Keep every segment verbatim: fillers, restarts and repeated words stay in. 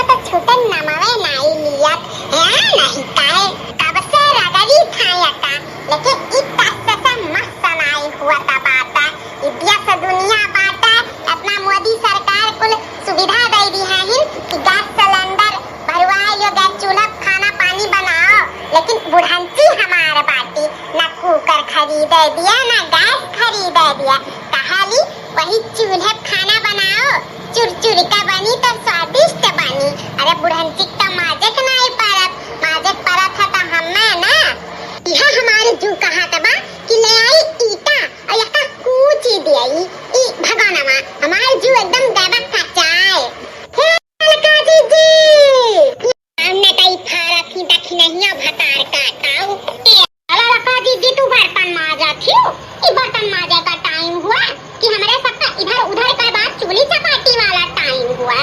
तो छूटन नमवे नाई लियत, हैं, नहीं काहे? कब से रगड़ी खायता, लेकिन इ तस से मस नाई हुआ ता बात। इ दिया से दुनिया बाटे, अपना मोदी सरकार कुल सुविधा दे दी है हिन कि गैस सिलेंडर भरवाए लियो, गैस चूल्हा खाना पानी बनाओ, लेकिन बुढ़ंची हमार बाटी, ना कुकर खरीदे दिया, ना गैस खरीदे दिया। कहाली वही चूल्हे पे खाना बनाओ, चुरचुर का बनी तो स्वादिष्ट बनी। अरे बुढ़ंची का माजे के नाई परत, माजे के परत है तो हमें ना। यह हमारे जू कहा तबा कि ले आई ईटा और यका कूची दे आई। ई भगवानवा, हमारे जू एकदम गबा कचाए। हे ललका जीजी, हमने तई फारा थी दखिनहिया भतार काटाऊ। ए, अरे ललका जीजी, तू बर्तन माजा थियो? ई बर्तन माजे का टाइम हुआ कि हमरे सबका इधर उधर का बात चूल्ही चपाटी वाला टाइम हुआ?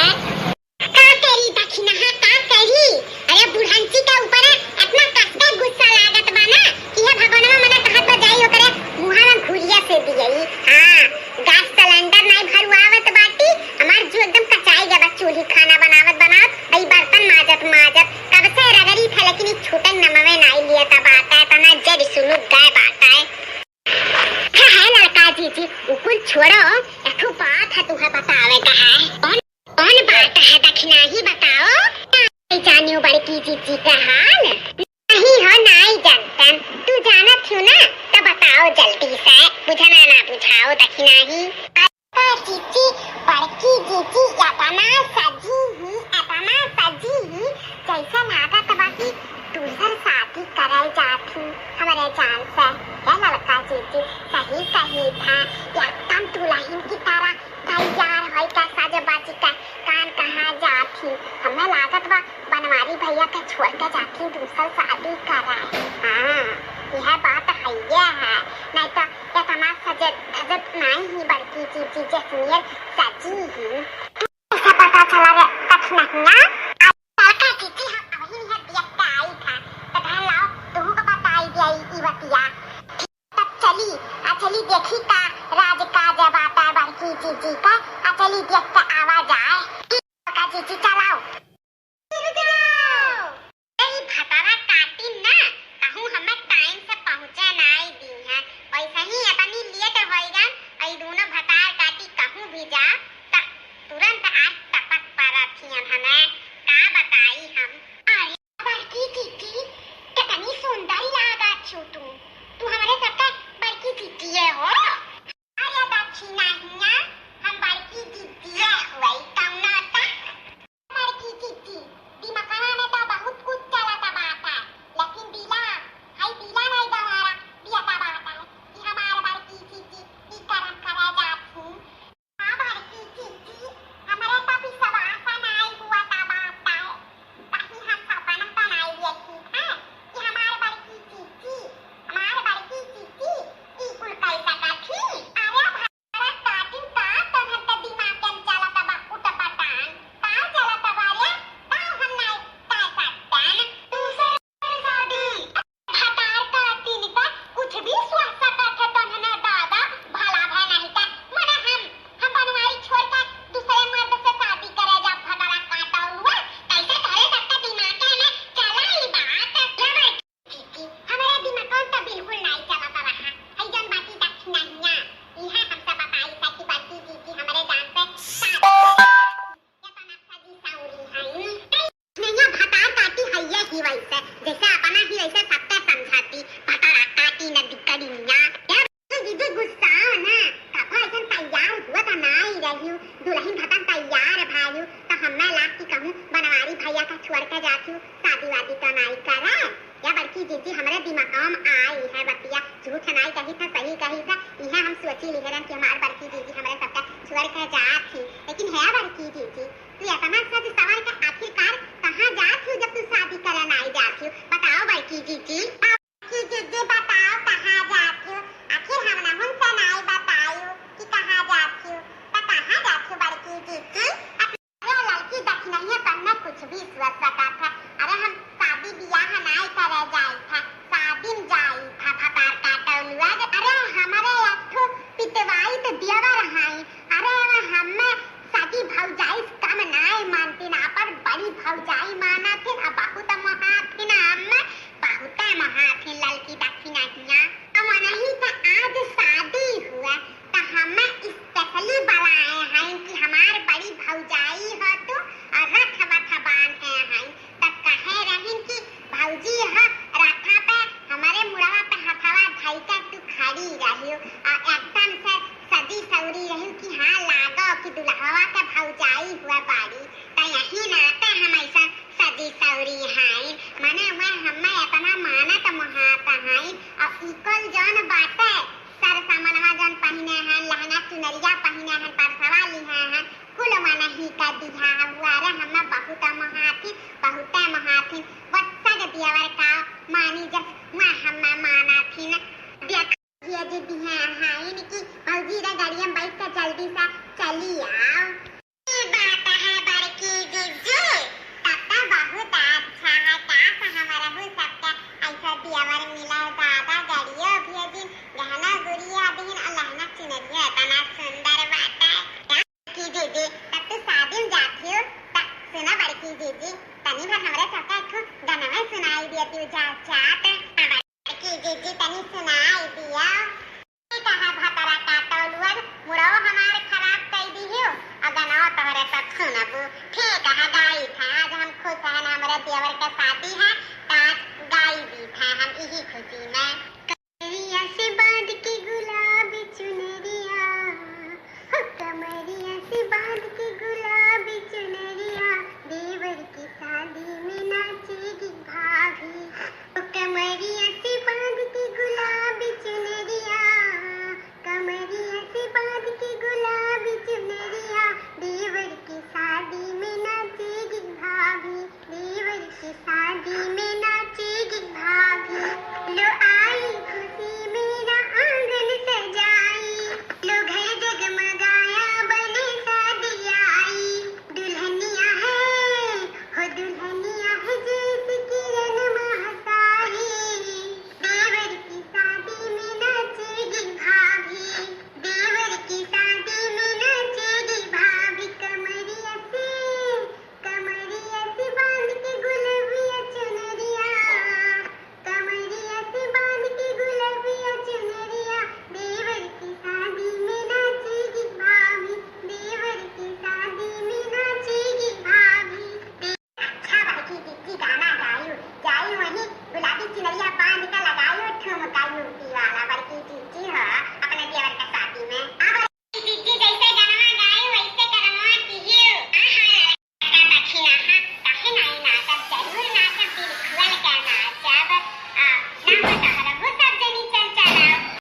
का करी दखिनहा, का करी? अरे बुढ़ंची के ऊपर इतना कसके गुस्सा लागत बा ना कि हे भगवानवा मने कहत बा जाई ओकरे मुहा में घुरिया से दियई। हाँ, गैस सिलेंडर नाई भरवावत बाटी, हमार जू एकदम कचाई गया बा चूल्ही खाना बनावत बनावत, अई बर्तन माजत माजत। कब से रगड़ी था लेकिन ई छूटन नमवे नाई लिया ता बात है, तना जड़ सुनु गए बात है। हाँ, है ललका जीजी, उ कुल छोड़ो, एक ठो बात है तुहे बतावे का है। कौन, कौन बात है दखिनही बताओ? नहीं जानियो बड़की जीजी का हाल? नहीं हो, नाई जानतन। तू जानत हो ना, तो बताओ जल्दी से, बुझना ना बुझाओ दखिनही। का जीजी, बड़की जीजी एतना सजी ही, एतना सजी ही, जैसे लागत बा कि दूसर शादी करल जात ही हमरे जान से। हे ललका जीजी, सही कही था, एकदम दुल्हन की तरह तैयार होई के सज बज के कान कहाँ जात ही। हमें लागत बा बनवारी भैया के छोड़ के जात ही दूसर शादी करे। हाँ, यह बात है, ये है, नहीं तो एतना सजत धजत नाई ही बड़की जीजी जसनियर सजी ही। कैसे पता चला रे दखिनहिया? ललका जीजी हम अभी नहीं देख के आई था, तो कहे लाओ तुहू को बताई दिया ई बतिया। तब चली, आ चली देखी का राज काज बाटा बड़की जीजी का, आ चली देख के आवा जाए। ललका जीजी चलाओ। ए, ई भतारा काटिन ना, कहूँ हमें टाइम से पहुँचे नाई दी हैं। वैसे ही एतनी लेट होई गन, ई दोनों भतार काटी कहूँ भी जा, त तुरंत आज टपक परत हियन हमें। का बताई हम? अरे बड़की जीजी, कितनी सुंदर लागत छु तू। तू हमरे सबके बड़की जीजिए हो। अरे दखिनहिया, हम बड़की जीजिए हुई, कौनो त बड़की जीजी, दिमकवा में तो बहुत कुछ चलत बाटे, लेकिन दिला, हाय दिला नहीं दवारा दिया बाटे कि हमार बड़की जीजी ई करम करे जात ही। हाँ बड़की जीजी, हमरे तो विश्वास नहीं हुआ बाटे, कहीं हम सपना तो नहीं देखी है कि हमार बड़की जीजी, हमार बड़की जीजी ई कुल कर सकत ही। अरे अरे काटिन का तोहर के दिमाग के चलत बा उटपटांग? का चलत बा रे? का हम नाई का सकतन? दूसर शादी भतार काटिन का कुछ भी सोच सकत है तोहने दादा, भला भय नहीं का। मने हम, हम बनवारी छोड़ के दूसरे मर्द से शादी करे जा भतारा काटा हुआ। कैसे तोहरे सबका दिमाग में चला ई बात? जीजी, हमरे दिमाग में तो बिल्कुल नाई चलत रहा। हई जौन बाटी दखिनहिया, इहे हमसे बताई था कि बड़की जीजी हमरे जान से शादी कर दी। ये तो ना सजी साउरी है। नैया भतार काटी हइये ही वैसे, जैसे अपना ही वैसे सबके समझाती, भतारा काटी न दिक्कड़िया। ये जीजी गुस्सा ना, कबो ऐसन तैयार हुआ तो नाई रही, दुल्हन खतन तैयार भाई, तो हमें लाग कि कहूँ बनवारी भैया का छोड़ के जाती, शादी वादी तो नाई करे। या बड़की जीजी हमरे दिमागवा में आई है बतिया, झूठ नाई कही था, सही कही था। इहे हम सोची लिहरन कि हमार बड़की जीजी हमरे सबका छोड़ के जात ही। लेकिन है बड़की जीजी, तू इतना सज सवर के आखिरकार कहाँ जात हो जब तू शादी करे नाई जात हो? बताओ बड़की जीजी। बड़की जीजी बताओ कहाँ जात हो? आखिर हम नहुन से नाई बतायु कि कहाँ जात हो, तो कहाँ जात हो बड़की जीजी? अरे लड़की दखिनहिया तन्ने कुछ भी सोच सकत है। अरे हम शादी बियाह नाई करे जाई था, शादी में जाई था भतार काटौलुआ। अरे हमारे एक ठो पिटवाई तो देवर हाई। अरे वो हमें सगी भौजाई से कम नाई मानती ना, पर बड़ी जाई हुआ बाड़ी, त यही नाते हम ऐसा सजी सवरी हईन। मने वह हमें इतना मानत मोहात हईन। अब इकुल जौन बाटे, सर सामनवा जौन पहिने हैं, लहंगा चुनरिया पहिने हैं, परसवा लिहे हैं, कुल मनही का दिहा हुआ रे। हमें बहुत मोहाथिन, बहुत मोहाथिन। वत्सग दियावर का मानी जस वह हमें मानाथिन। देख ये जी दिहे हैं इनकी भौजी रे, गाड़िया में बैठ के जल्दी सा चली आओ। ई बात है बड़की जीजी, तब तो बहुत अच्छा है। काश हमरहू सबके ऐसा दियावर मिला, ज्यादा गाड़ियों भेजिन, गहना गुड़िया दिन और लहंगा चुनरिया इतना सुंदर बाटे। बड़की जीजी, तब तू शादी में जाती हो, त सुना बड़की जीजी, तनी भर हमरे सबका एक ठो गनवा सुनाई दिया तू जा चाट। हाँ, बड़की जीजी तनी सुनाई दिया। ई कहा भतरा काटौलुअन, मुड़ो हमार खराब कई दिहियो, आ गनवा तोहरे सब सुनबू। ठीक है, गाई था, आज हम खुश हन, हमरे देवर के शादी है, त आज गाई दी था हम इही खुशी में।